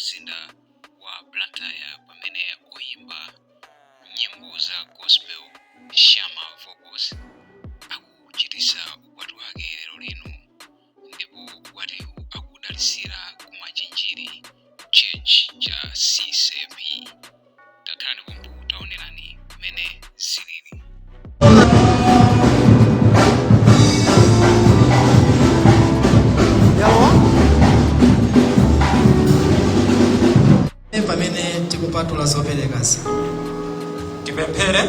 mzinda wa Blantyre pamene oyimba nyimbo za gospel Shama Vocals akuchitisa ukwati wake lero lino, ndipo ukwatiwu akudalitsira ku Machinjiri Church cha CCAP. Takhalani pompo, taonerani mmene zilili. Pamene tikupatula zoperekazi, tipemphere.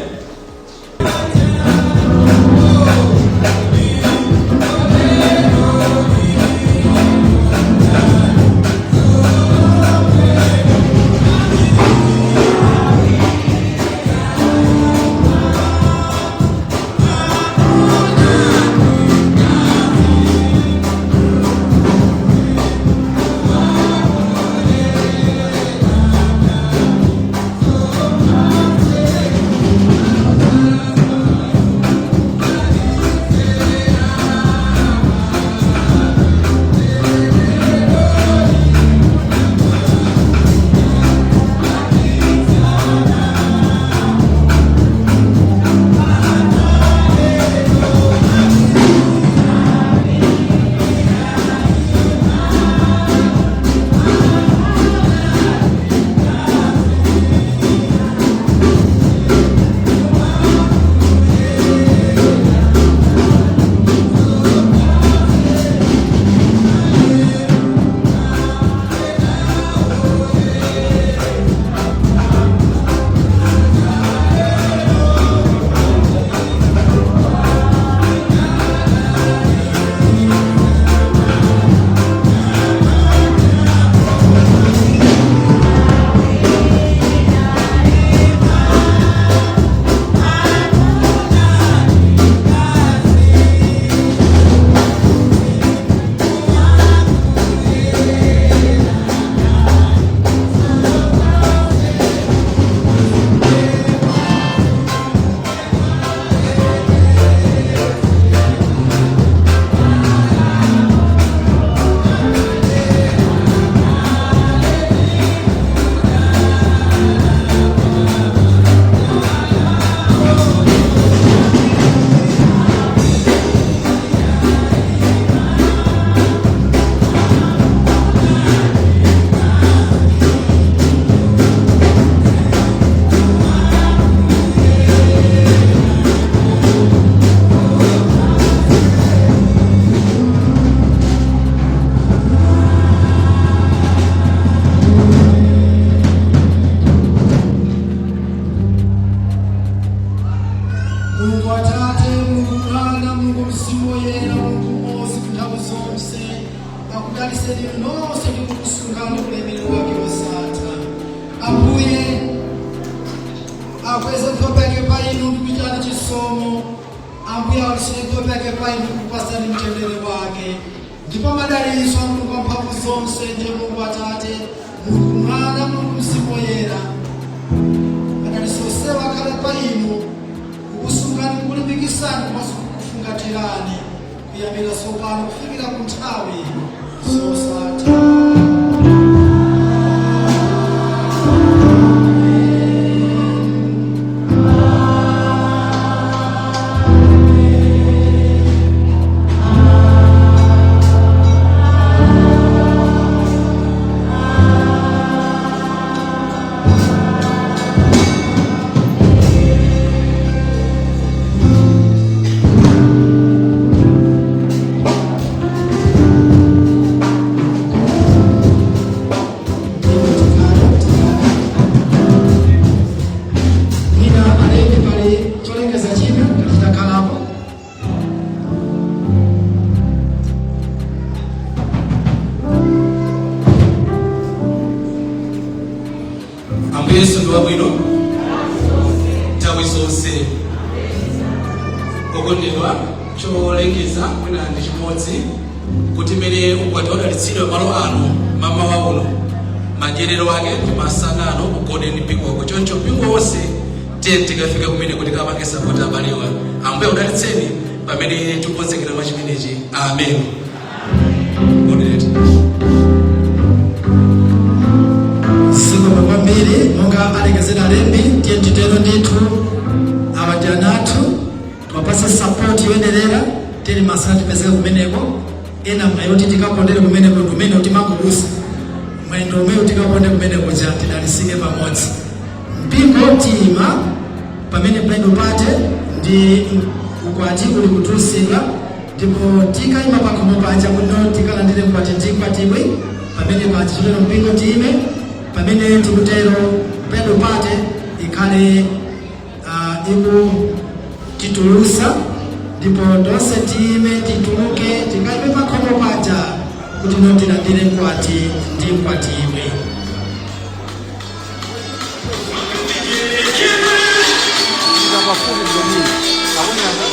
Mulungu Atate, Mulungu Mwana, Mulungu Mzimu Woyera, Mulungu mmodzi nthawi zonse, akudalitseni nonse ndi kukusungani ulemerero wake wosatha. Ambuye akweze nkhope yake pa inu ndi kuchitani chisomo. Ambuye awalitsire nkhope yake pa inu ndi kukupatsani mtendere wake. Ndipo madalitso a Mulungu wamphamvu zonse, ndiye Mulungu Atate, Mulungu Mwana, Mulungu Mzimu Woyera, madalitso onsewa akhale pa inu, kukusungani, kukulimbikitsani komanso kukufungatirani kuyambira tsopano kufikira ku nthawi zosatha. Mwina aleke pali cholengeza china ngati chitakhalapo. Ambuye Yesu ndi wabwino nthawi zonse. Okondedwa, cholengeza mwina ndi chimodzi, kuti mmene ukwati wadalitsidwa malo ano mamawa uno, madyerero ake ndi masana ano ku Golden Peacock. Choncho mpingo wonse, tiye tikafika kumene kuti kapange support abalewa. Ambuye akudalitseni pamene tikukonzekera mwa chimenechi. Amen. Moderator. Monga alekezera lembi, tiye titero ndithu. Awa ndi ana athu, tiwapase support yoyenerera. Tiyeni masana tipezeke kumeneko. Ena mwayi kuti tikakondere kumeneko ndi umene timangodusa mwendo umene, tikakonde kumeneko ja, tidalisike pamodzi. Mpingo tiyima pamene bridal party ndi ukwati uli kutulusidwa, ndipo tikayima pakhomo paja kuno tikalandire mkwati ndi mkwatibwi pamene paja. Chotero mpingo tiyime pamene tikutero, bridal party ikhale ikutitulusa, ndipo tonse tiyime, tituluke, tikayime pakhomo paja kuti no tilandire mkwati ndi mkwatibwi. Pafupi mdomini akunyanga.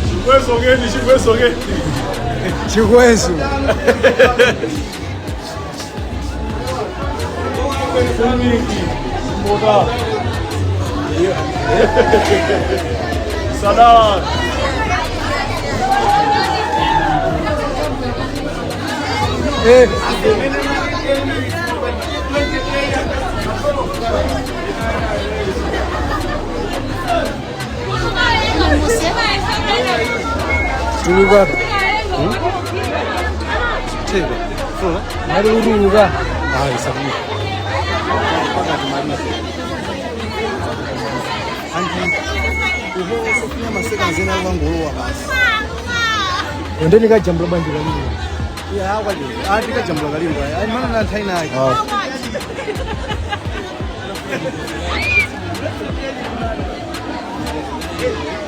Chikwesokeni, chikwesokeni. Chikwesu. Mboda. Sadala. Eh. Tuluka. Mali utuluka. Hayi sabuka. Phakathi mali. Anti uho masekanzeni akangolowa basi. Ndeni kajambula banje kalini. Ya kwali. Ati kajambula kalimba. Ayi mana na thaina yake.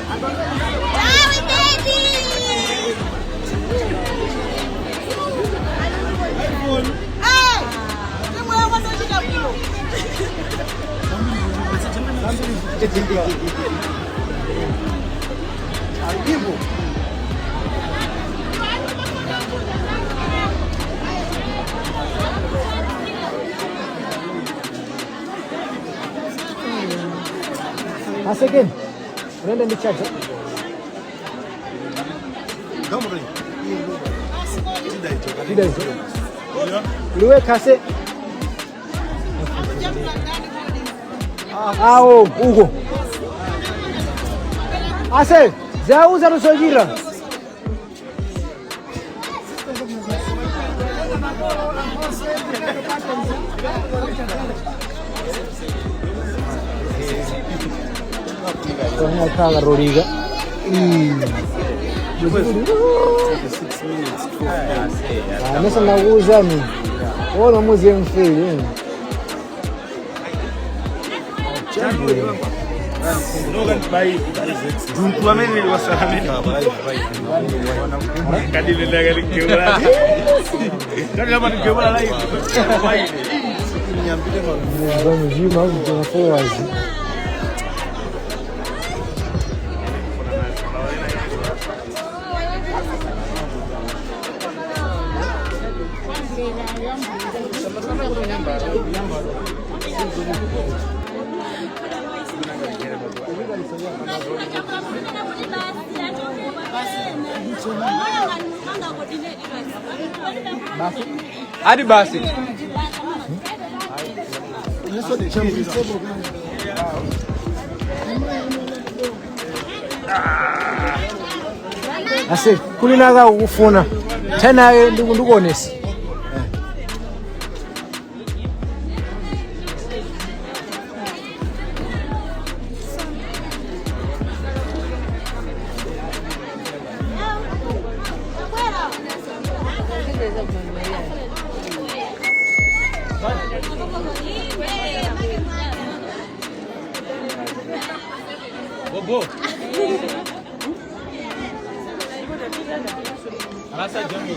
Sorry, baby! Hey! Ibo. Asekeni. Unaenda ndi charger. Gamre. Dida izo. Uliweka se. Awo uko. Ase, zauza tusojira. Kala roliga. Nesa nakuuzani. Wona muzi mfili. Vamos ver, followers. Hadi basi. Ase kulinaka ukufuna tena ndikuonesa. Bobo. Masa jambo.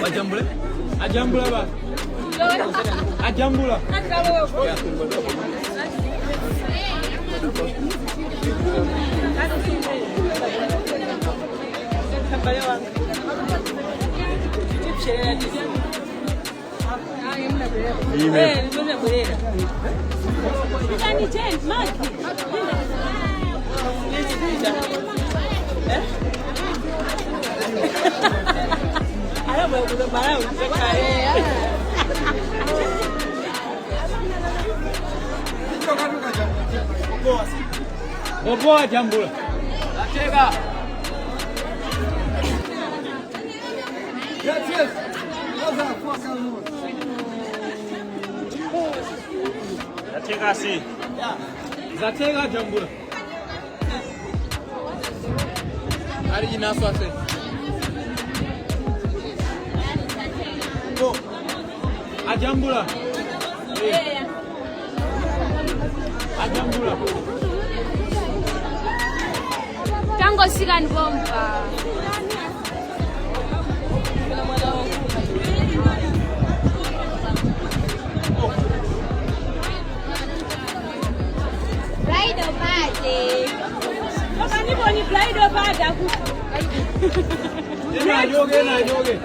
Ajambule? Ajambula ba. Ajambula. Bobo ajambula. Achega. Zatega si. Zatega jambula. Ari inaso ase. Ajambula. Ajambula. Tango sika ndibomba. Bridal party. Ni bridal party aku. Ena ajoge, ena ajoge.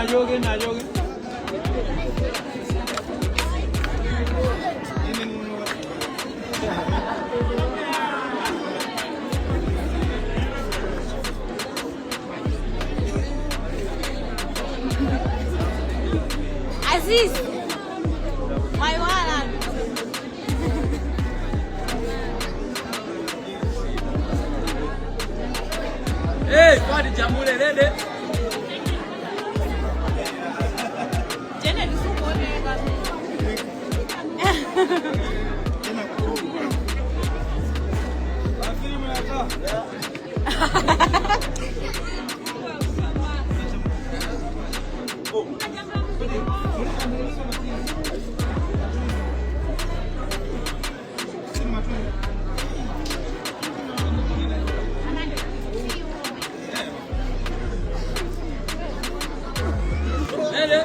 Ena ajoke, ena ajoke. Aziz. Maiwala. Hey, kwani jambule lede. Jene ndisukuoneka. Lede.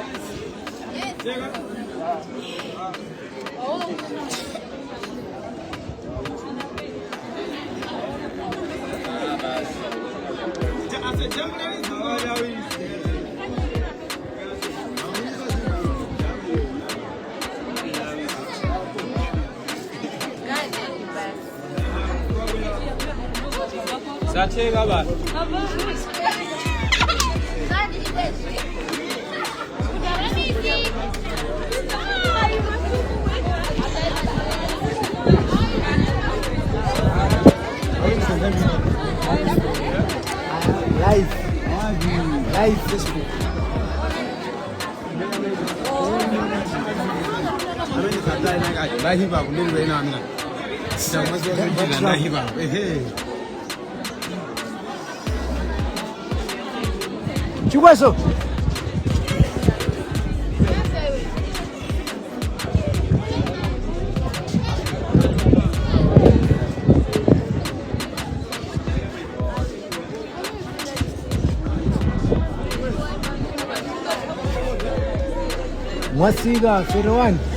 Zatheka ba. Live. Live Facebook. Chikweso. Mwasika 31.